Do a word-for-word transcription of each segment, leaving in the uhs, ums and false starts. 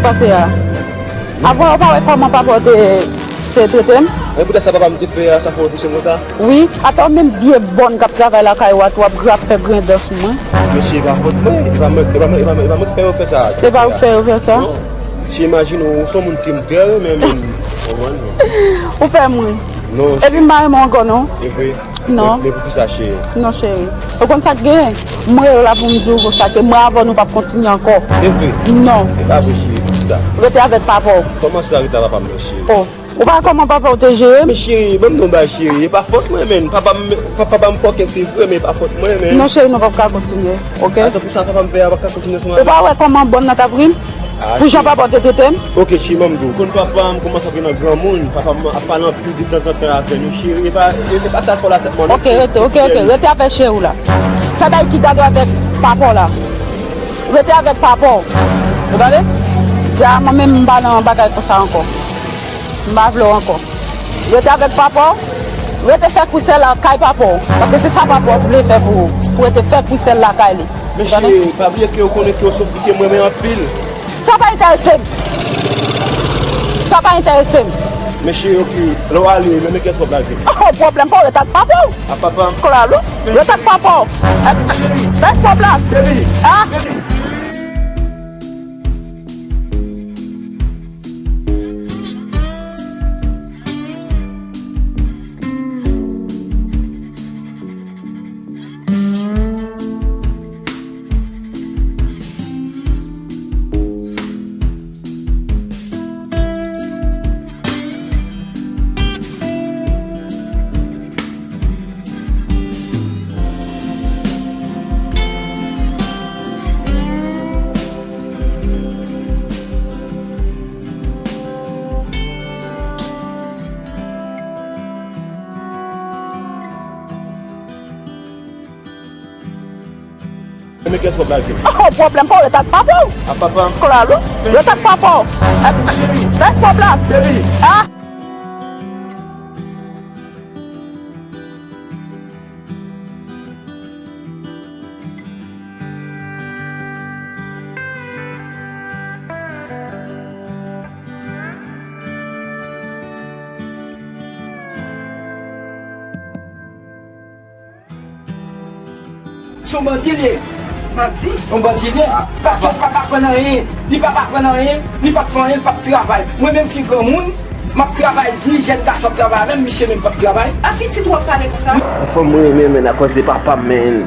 Pase a. Avan, ou pa wè kòman papa w te, te trete m? E poutèt sa papa m te fè a, sa fè w touche m konsa? Wi. Atò, menm vye bòn k ap travay lakay ou a tou, ap gra-, ap fè grendans sou mwen. Mesye, e pa fòt mwen, e pa mwen, e pa mwen, e pa mwen, e pa mwen ki fè yo fè sa. E pa ou ki fè yo fè sa? Non. Mesye, imajine w, ou se yon moun ke m trè renmen, men, konprann? Ou fè m ri. Non. Epi m pa renmen w ankò, non. E vre? Non. Men, men poukisa, cheri? Non, cheri. Ou konn sa k genyen? Mwen rele w la pou m di w konsa ke mwen avè w nou p ap kontinye ankò. E vre? Non. E pa vre, cheri, poukisa? Rete avèk papa w. Kòman sa rete avèk papa m nan, cheri? Oh. Ou pa wè kòman papa w te jere m? Men cheri, ban m non bay cheri. E pa fòs mwen, men. Papa m, papa ba m fòkè, se vre, men e pa fòt mwen, men. Non, cheri, nou p ap ka kontinye, oke? Atò, poukisa papa m fè a pa ka kontinye ansanm avè m? Ou pa wè kòman bòn nan t ap ri m? Ah, pou jan papa w te trete m? Oke, cheri, ban m di w. Konn papa m kòmanse antre nan granmoun. Papa m ap pale anpil de tanzantan avè nou, cheri. E pa, e, e pa sa fè w la sèlman, non. Oke, rete, oke, oke. Rete avèk cheri w la. Sa bay ki gade avèk papa w la. Rete avèk papa w. Ou tande? Dja, mwen menm, m pa nan bagay konsa ankò. M pa vle w ankò. Rete avèk papa w. Rete fè kwisèl lakay papa w. Paske se sa papa w vle fè pou ou. Pou rete fè kwisèl lakay li. Men cheri, pa bliye ke ou konnen ke w se yon fi ke m renmen anpil. Sa pa enterese m. Sa pa enterese m. Men cheri, oke, lè w ale, men men kiyès w ap lage? Oh, pwoblèm pa w, rete ak papa w. A papa m? Klalo, rete ak papa w. Bèl pwoblèm. Baby. Ah. Men kiyès w ap lage? Oh, pwoblèm pa w, rete ak papa w. A papa m? Klalo, rete ak papa w. Bèl pwoblèm. Ah. Se yon bandi l ye. Bandi? Yon bandi l ye. Paske l p ap aprann anyen. Li p ap aprann anyen. Li p ap fè anyen. Li p ap travay. Mwen menm ki granmoun, m ap travay di, jèn gason ap travay avè m, misye menm p ap travay. A ki tit w ap pale konsa? Yon fanm mwen renmen, men, akoz de papa m, men.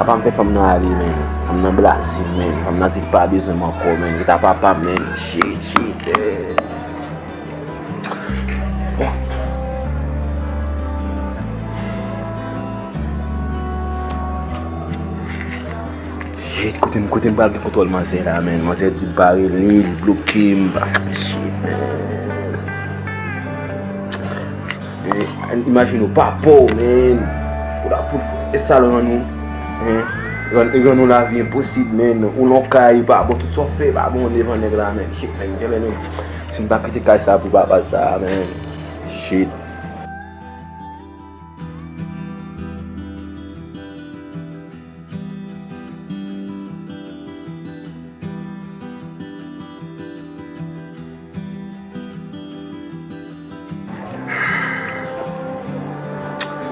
Papa m fè fanm nan ale, men. Fanm nan blaze m, men. Fanm nan di l pa bezwen m ankò, men. Rete ak papa m, men. Shit, shit, eh. Fuck. Shit, kote m, kote m pral gen kontwòl manzè la, men? Manzè di m pa rele l, li bloke m. Ah, shit, man. Men, imajine w, papa w, men. Pou la, pou l fè sa l rann ou, hein? Rann, rann ou lavi enposib, men. Ou nan kay, pa bon, tout sa w fè, pa bon, devan nèg la, men. Shit, men, genlè menm. Si m pa kite kay sa pou papa sa, men. Shit.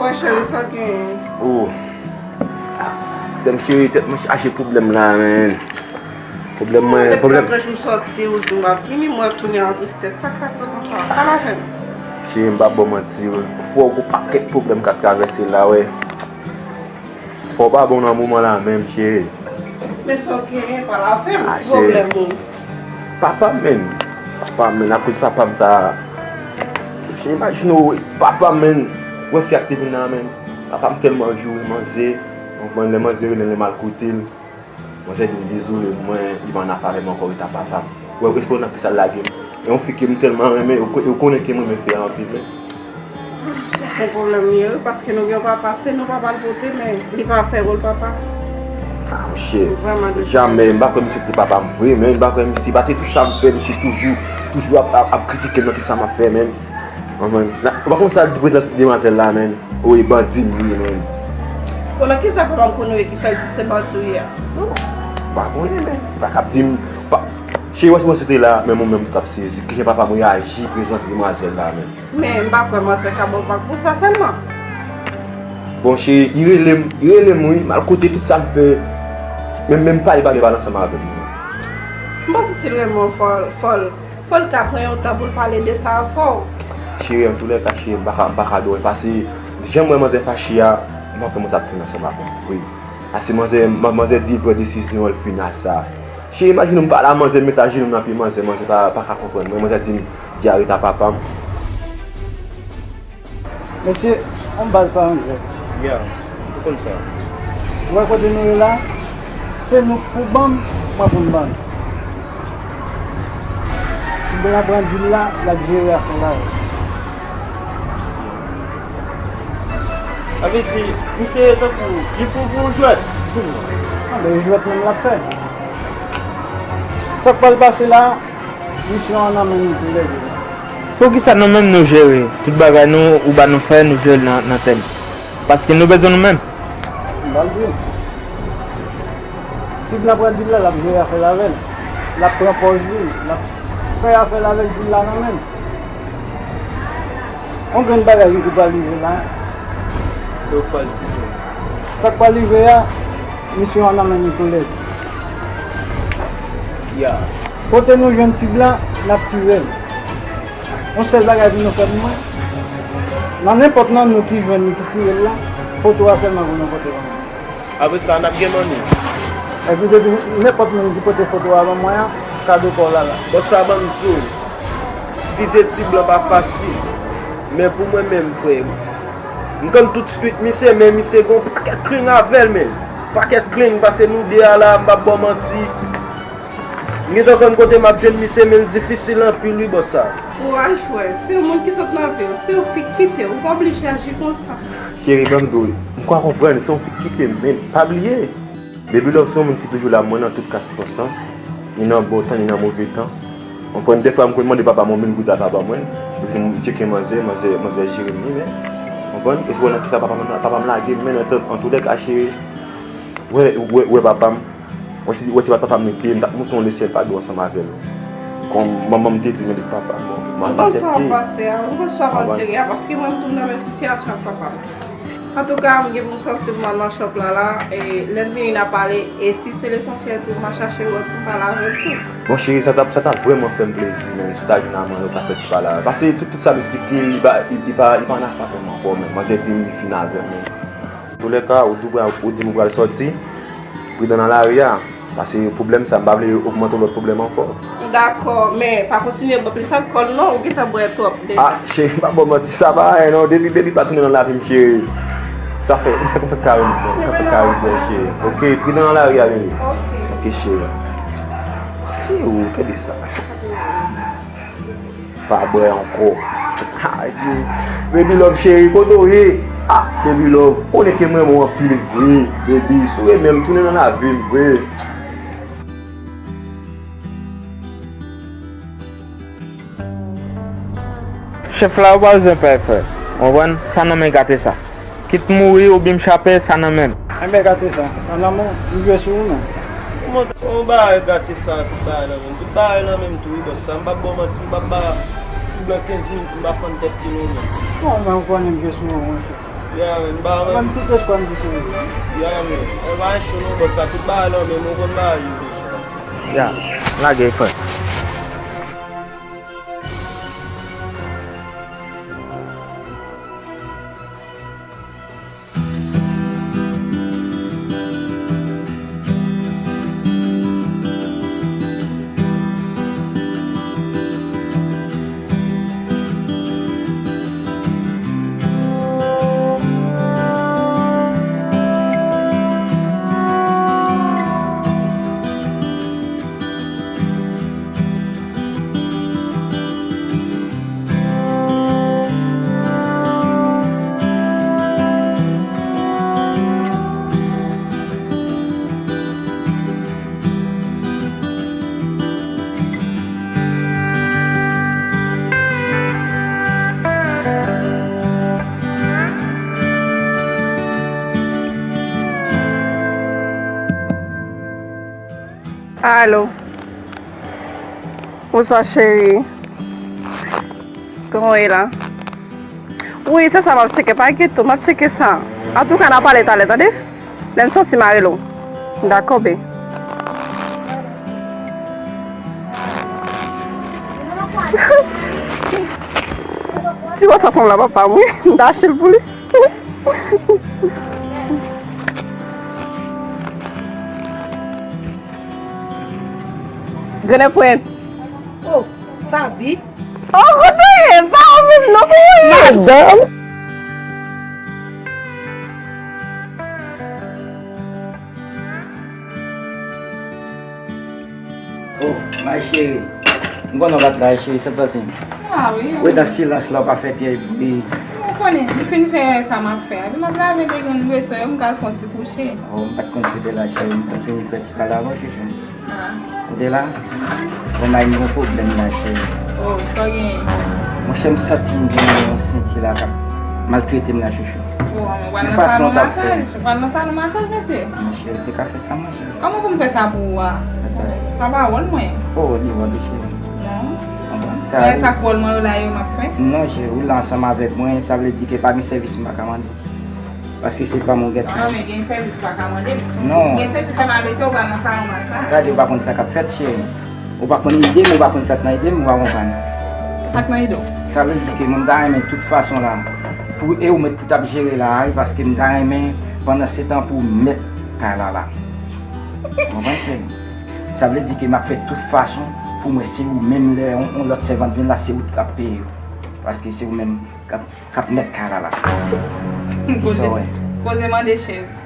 Frè cheri, sa w genyen? Oh. Sè m cheri, tèt mwen chaje pwoblèm la, men. Pwoblèm mwen, pwoblèm. Depi lòt jou w sòti, ou di w ap vini, mwen tounen an tristès. Sa k pase w konsa? Pale avè m. Cheri, m p ap ba w manti, wi. Frè, gon pakèt pwoblèm k ap travèse la, wi. Fò w pa bon nan moman la menm, cheri. Men sa w genyen, pale avè m, ki pwoblèm ou? Papa m, men. Papa m, men, akoz papa m sa. Cheri, imajine w, papa m, men. Ou wè fi a k te vin nan, men. Papa m tèlman joure manzè. Donk, mwen, lè manzè rele l, lè m al kote l. Manzè di m dezole, mwen, li pa nan afè avè m ankò, rete ak papa m. Ou wè, ou espere nan kisa l lage m. E yon fi ke m tèlman renmen, ou ko-, ou konnen ke m renmen fi a anpil, men. Sa se yon pwoblèm li ye, wi, paske nou gen yon papa, se nou papa l pote, men li pa fè wòl papa. Ah, monchè, vrèman, jamè, m pa kwè misye te papa m vre, men m pa kwè misye, paske tout sa m fè, misye toujou, toujou ap, ap, ap kritike m nan tout sa m ap fè, men. Manman, ou pa konn sa l di prezans demwazèl la, men. Ou e bandi m ye, men. Bon, nan kisa papa m konnen w ye ki fè l di se bandi w ye a? Non, m pa konnen, men. Pa kab di m, pa, Cheri, wè si manzè te la, menm ou menm ou t ap sezi. Kijan papa m reyaji prezans demwazèl la menm. Men m pa kwè manzè ka ba w vag pou sa sèlman. Bon, cheri, li rele m, li rele m, wi, m al kote tout sa m fè. Men, men m pale, pale, pale ansanm avè m. M panse si l renmen w, fò, fò l, fò l ka pran yon tan pou l pale de sa avè w. Cheri, antoulèka, cheri, m pa ka, m pa ka dòmi, paske jan m wè manzè fache a, m pa kwè manzè ap tounen ansanm avè m vre. Paske manzè, ma-, manzè di pran desizyon l final sa. Cheri, imajine w m pale a manzè, m met ajenou nan pye manzè, manzè pa, pa ka konprann mwen. Manzè di m, di areta papa m. Mesye, on baz pa yon jwèt. Ya, ou konn sa. Ou wè kote nou ye la, se nou k pou ban m, mwen pou m ban nou. Ti blan pran dil la, l ap jere afè la. Sa vle di, misye tankou, li pou, pou jwèt, di m non. Anben, jwèt menm l ap fè. Sa k pral pase la, misyon an nan men nou toulède. Poukisa nou menm nou jere tout bagay nou, ou ba nou fè, nou jere l nan, nan tèt nou? Paske nou bezwen nou menm. M pral di w. Ti blan pran dil la, l ap jere afè l avè l. L ap pran pòz li, l ap fè afè l avèk dil la nan men l. Yon grenn bagay ki pral rive la. Sa k pral rive a, misyon an nan men nou toulède. Ya. Kote nou jwenn ti blan, n ap tire l. Yon sèl bagay pou nou fè pou mwen. Nan nenpòt nan nou ki jwenn li ki tire l la, foto a sèlman pou nou pote ban mwen. Apre sa, n ap gen manmi. Epi depi nenpòt moun ki pote foto a ban mwen an, kado pa w la la. Bòs sa ban m di w, vize ti blan pa fasil. Men pou mwen menm, frè, m konn tout swit misye, men misye gon pakèt kling avè l, men. Pakèt kling, pase nou de a la, m p ap ba w manti. M gentan konn kote m ap jwenn misye, men l difisil anpil wi, bòs sa. Kouraj, frè. Se yon moun ki sot nan vi w. Se yon fi k kite w. Ou pa oblije aji konsa. Cheri, ban m di w, m ka konprann, se yon fi k kite m, men pa bliye. Baby Love se yon moun ki toujou la pou mwen nan tout ka sikonstans. Ni nan bon tan, ni nan move tan. Ou konprann, dèfwa m konn mande papa m yon mil goud a papa mwen. Epi m tcheke manzè, manzè, manzè jere m li, men. Ou konprann? E se wè nan kisa papa m, papa m lage m, men nan, antoulèka, cheri. Wè, wè, wè papa m. Wè si, wè si pa t papa m li te ye, m t ap monte yon lesyèl pa do ansanm avè l. Kòm manman m te di m, li papa m, bon, m aksepte. Ou konn sa w ap pase a, ou konn sa w ap andire a, paske mwen m tou m nan menm sitiyasyon ak papa m. Antouka, m gen pou m sòti pou m al nan shop la la, e lè n vini n a pale, e si se lesansyèl tou, m a chache wè pou m pale avè l tou. Bon, cheri, sa t ap, sa t ap vrèman fè m plezi, men, si w ta jwenn a manzè, w ta fè ti pale avè l. Paske tout, tout sa m eksplike l, li pa, li, li pa, li pa ann afè avè m ankò, men. Manzè di m li fini avè m, men. Antoulèka, ou di w pral, ou di m ou pral sòti, pridan nan lari a, paske pwoblèm sa, m pa vle ogmante yon lòt pwoblèm ankò. Dakò, men pa kontinye bwè plis alkòl non, ou gentan bwè twòp deja. Ah, cheri, m pa ba w manti, sa pa anyen non, depi baby pa tounen nan lavi m, cheri. Sa fè, m fè, m fè kare m, m fè kare m, cheri. Ok, pridan nan lari a, baby. Ok. Ok, cheri. Si ou, gade sa. Pa bwè ankò. Ay, Baby Love cheri, kote w ye? Ah, Baby Love, konnen ke m renmen w anpil vre, baby. Si w renmen m, tounen nan lavi m vre. Chèf la, ou pa bezwen pè, frè. Ou konprann? Sa nan men gate sa. Kit m mouri oubyen m chape, sa nan men m. Enben, gate sa. Sa nan men w, m jwe sou ou non. Kòman, kòman bagay gate sa, tout bagay nan men m? Tout bagay nan men m tou, wi, bòs sa. M p ap ba w manti, m p ap ba ti blan kenz minit, m pa fann tèt li non, men. Bon, men ou konnen m jwe sou ou, monchè. Ya, men, m pa renmen. Mwen, tout espwa m di sou ou. Ya, men, e pa cho non, bòs sa. Tout bagay nan men m, ou konn bagay yo deja. Ya, lage, frè. Alo. Bonswa, cheri. Kòman w ye la? Wi, se sa m ap tcheke. Pa enkyete w, m ap tcheke sa. Antouka, n a pale talè, tande? Lè m soti, m a rele w. Dakò, byen. Ti bò sa sanble a papa m, wi. M ta achte l pou li. Grenn pwent. Oh, Faby. Oh, kote w ye? Pa ou menm non, pou ou ye? Madanm. Oh, my chérie. M konnen w pa t la, chérie, sa k pase? Ah, wi, wi. Ou ret nan silans la, ou pa fè pyès bri. Ou konnen, m fin fè sa m ap fè a. Epi m ap lave de grenn veso yo, m ka al fè yon ti kouche. Oh, m pa t konn si w te la, chérie. M t ap vini fè ti pale avè w, chouchou. Ah. Ou te la? Bon, m gen yon pwoblèm la, cheri. Oh, sa w genyen? Monchè, m santi m gen yon senti la k ap maltrete m la, chouchou. Oh, ou pral nan salon masaj? Ou pral nan salon masaj, mesye? Monchè, ou te ka fè sa, monchè. Kòman pou m fè sa pou ou a? Sa k pase? Sa pa wòl mwen. Oh, li wòl ou, cheri. Non. Konprann sa. Lè sa k wòl mwen yo la, yo m ap fè? Non, cheri, ou la ansanm avèk mwen, sa vle di ke pa gen sèvis m pa ka mande. Paske se pa mwen gèt la. Ah, men gen sèvis ou pa ka mande m. Non. Gen sèvis fè m al mesye, ou pral nan salon masaj. Gade, ou pa konn sa k ap fèt, cheri. Ou pa konn ide m, ou pa konn sa k nan ide m, ou pa konprann. Sa k nan ide w? Sa vle di ke mwen m ta renmen tout fason la, pou e ou mèt pou t ap jere la a, wi, paske m ta renmen pandan se tan pou w mèt kay la la. Ou konprann, cheri? Sa vle di ke m ap fè tout fason pou mwen se ou menm lè yon, yon lòt sèvant vin la, se ou k ap peye yo. Paske se ou menm k ap k ap mèt kay la la. Kisa w wè? Poze, poze mande chèz.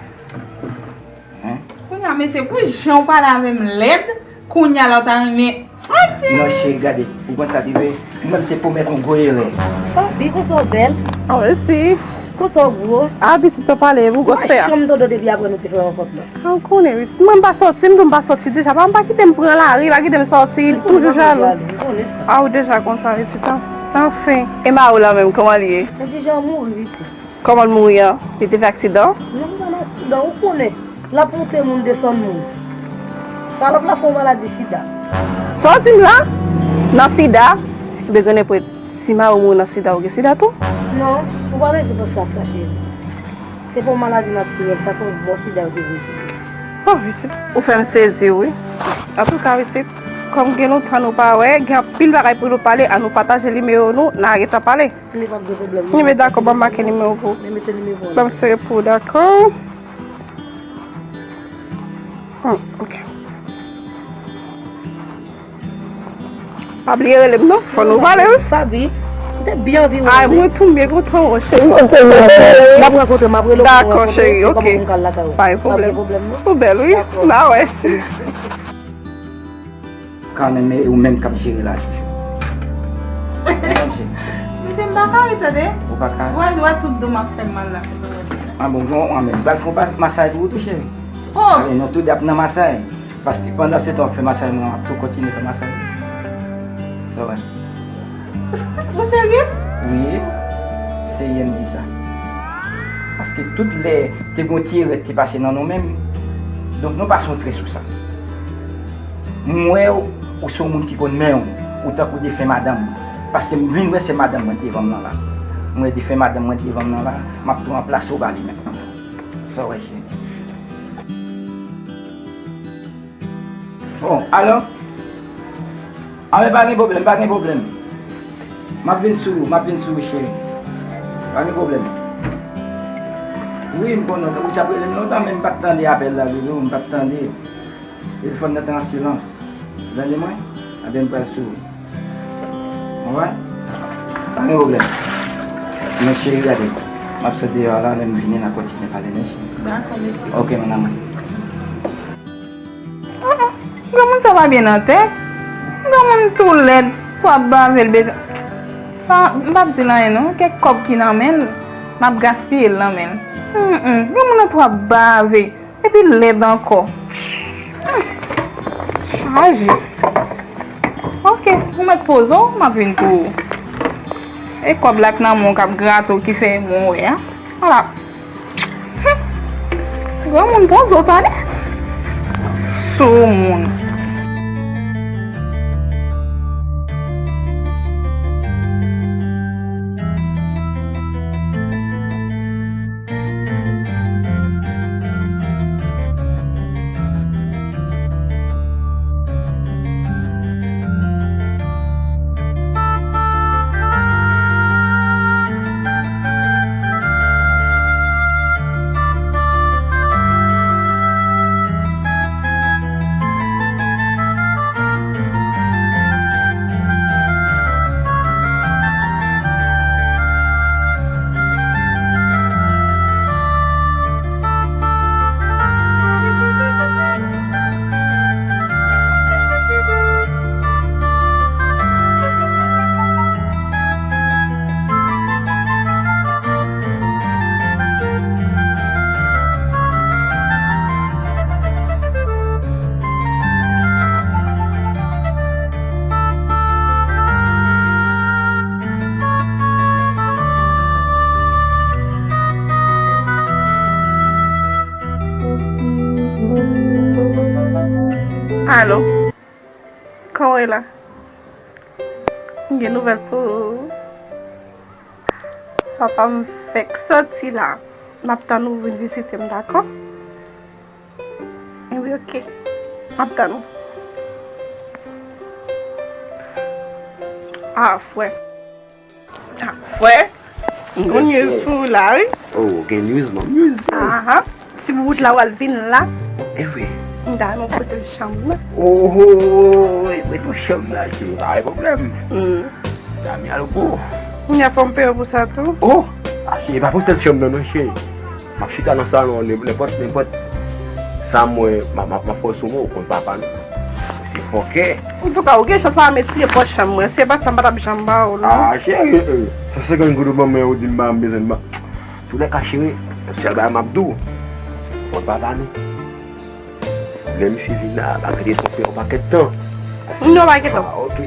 Hein? Kounye a, mesye, pou jan w pale avè m lèd, kounye a la w ta renmen. Non, cheri, gade, ou konn sa k rive? Mwen menm te pwomèt yon gwo erè. Faby, konsa w bèl. Ah, mèsi. Konsa w gwo. Ah, pitit, pa pale, ou gwòs fè a. Mwen janm tande w depi apre nou te fè rankont lan. Ah, ou konnen, wi. Mwen m pa sòti, m di w m pa sòti deja. Pa, m pa kite m pran lari, pa kite m sòti, li toujou jalou. Ah, ou deja konn sa, wi, se tan. Anfen. E mari w la menm, kòman li ye? Yon ti jan mouri, pitit. Kòman l mouri an? Li te fè aksidan? Non, li pa nan aksidan, ou konnen. L ap monte moun, desann moun. Salòp la fè yon maladi sida. Sa w di m la? Nan sida? Ebyen, grenn pwent, si mari w mouri nan sida, ou gen sida tou? Non, ou pa bezwen panse ak sa, cheri. Se pa yon maladi natirèl, sa se yon bò sida yo te voye sou li. Oh, pitit, ou fè m sezi, wi. Antouka, pitit, kòm gen lontan nou pa wè, gen anpil bagay pou nou pale, ann nou pataje nimewo nou, n a gentan pale. Li p ap gen pwoblèm, non. Ebyen, dakò, ban m make nimewo pou ou. Men mete nimewo w. Ban m sere pou ou, dakò? Hmm, ok. Pa bliye rele m non, fò nou pale, wi. Faby, m te byen anvi wè w, wi. Ay, mwen tou, m byen kontan wè w, cheri. M ap rankontre, m ap rele w pou nou rankontre, epi kòman pou m ka al lakay ou. Pa gen pwoblèm. Pa gen pwoblèm, non. Ou bèl, wi. Dakò. N a wè. Kanmenm, e ou menm k ap jere la, chouchou. Mesye, m pa ka ri, tande. Ou pa ka? Ou wè, ou wè tout do m ap fè m mal la. Ah bon, bon, ah, men, m pral fè yon pas-, masaj pou ou tou, cheri. Oh! Ale, nou tou de ap nan masaj. Paske pandan se tan w ap fè masaj mwen an, m ap tou kontinye fè masaj. Sa w wè? Ou serye? Wi, serye m di sa. Paske tout lè te gon ti erè te pase nan nou menm. Donk nou pa sou trè sou sa. M wè w, ou se yon moun ki konn men w, ou tankou defen madanm mwen. Paske m vin wè se madanm mwen devan m nan la. M wè defen madanm mwen devan m nan la, m ap tou ranplase w ba li menm. Sa w wè, cheri? Bon, alò? A, men pa gen pwoblèm, pa gen pwoblèm. M ap vin sou ou, m ap vin sou ou, cheri. Pa gen pwoblèm. Wi, m konnen ou t ap rele m lontan, men m pa t tande apèl la, Loulou, m pa t tande. Telefòn nan te an silans. Ou tande mwen? Ebyen, m pral sou ou. Ou konprann? Pa gen pwoblèm. Men cheri, gade. M ap sot deyò a la, lè m vini, n a kontinye pale, men cheri. Dakò, mèsi. Ok, mon amour. Granmoun sa pa byen nan tèt. Granmoun tou lèd, tou ap bave, l bezwen. Pa, m p ap di l anyen non, kèk kòb ki nan men l, m ap gaspiye l nan men l. Hum, hum, granmoun nan tou ap bave. Epi l lèd ankò. Hmm. Chaje. Ok, ou mèt poze w, m ap vin pou ou. E kòb la k nan men w k ap grate w ki fè mwen wè a. Ala. Hmm. Granmoun poze w tande. Soumoun. Alo, kòman w ye la? M gen nouvèl pou ou. Papa m fèk soti la. M ap tann ou vin vizite m, dakò? Wi, oke. M ap tann ou. Ah, frè. Ah, frè. M gon news pou ou la, wi. Oh, gen news, man. News. Aha. Si pou wout la w al vin la. E vre. M ta renmen pote l chanm nan. Oh, oh, oh, oh, e pou chanm nan, cheri, pa gen pwoblèm. Hmm. Dami al gwo. Kounye a fò m peye w pou sa tou. Oh, a cheri, pa pou sèl chanm nan non, cheri. M ap chita nan salon an, nenpòt, nenpòt sa m wè, m ap, m ap, m ap fè w sou mwen, ou konn papa nou. Se fòkè. Antouka, ou gen chans pa mete nenpòt chanm mwen. Si se pa sa, m pa t ap janm ba w, non. Ah, cheri, eh, san senkant goud ou ban mwen, ou di m pa m bezwen, m pa. Toulèka, cheri, yon sèl bagay m ap di w. Ou konn papa nou. Lè misye vin la, pa kite l fè yon pakèt tan. Non, pa gen tan. Ah, ok.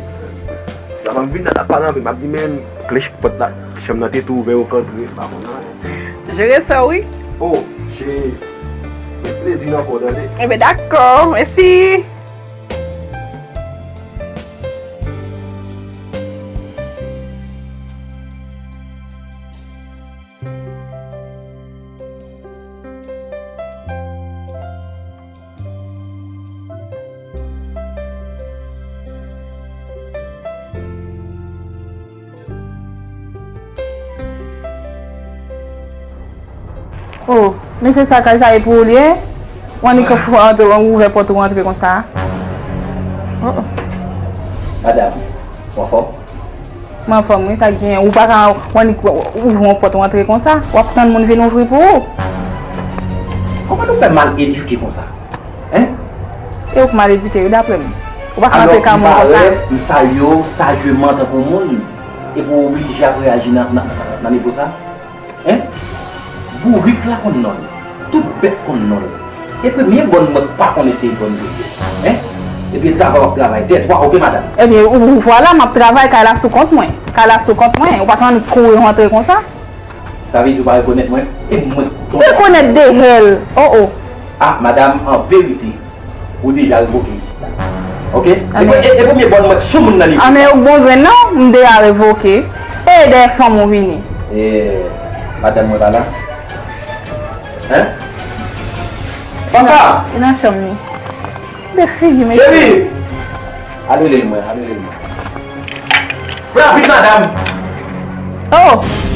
Sa m ap vin la, l ap pale anpil, m ap di, men klèch pòt la, chanm nan te tou ouvè, ou ka antre, m pa konn anyen. Jere sa, wi. Oh, cheri, mete plezi nan kò w, tande. Enben, dakò, mèsi. Oh, mesye sa, kay sa e pou ou l ye? W annik fò antre, w ouvè pòt ou antre konsa. Oh, oh. Madam, w anfòm? Mwen anfòm, wi, sa k genyen? Ou pa ka w annik ouvri yon pòt, w antre konsa. W ap tann moun vin ouvri pou ou. Kòman nou fè mal edike konsa? Hein? E ou k mal edike, wi, daprè m. Ou pa ka antre kay moun konsa. Alò, m parèt, m salye w sajman tankou moun, epi w oblije ap reyaji nan, nan, nan nivo sa? Hein? Bourik la konn non l. Tout bèt konn non l. E premye bòn mwen k pa konnen se bòn li ye. Hein? Ebyen, travay w ap travay. Tèt, w a, oke, madanm. Ebyen, ou, ou, vwala, m ap travay, kay la sou kont mwen. Kay la sou kont mwen. Ou pa ka annik kouri rantre konsa. Sa vle di ou pa rekonèt mwen? E mwen k ton. Rekonèt de hèl. Oh, oh. Ah, madanm, an verite, ou deja revoke isit la. Oke? E, e, e premye bòn mwen k sou moun nan li. Ah, men ou bon grenn non, m deja revoke. E dèyè fanm ou vini. E madanm mwen pa la? Hein? Papa! E nan chanm li. De figi, mesye. Cheri! Al rele l mwen, al rele l mwen. Rapid, madanm! Oh!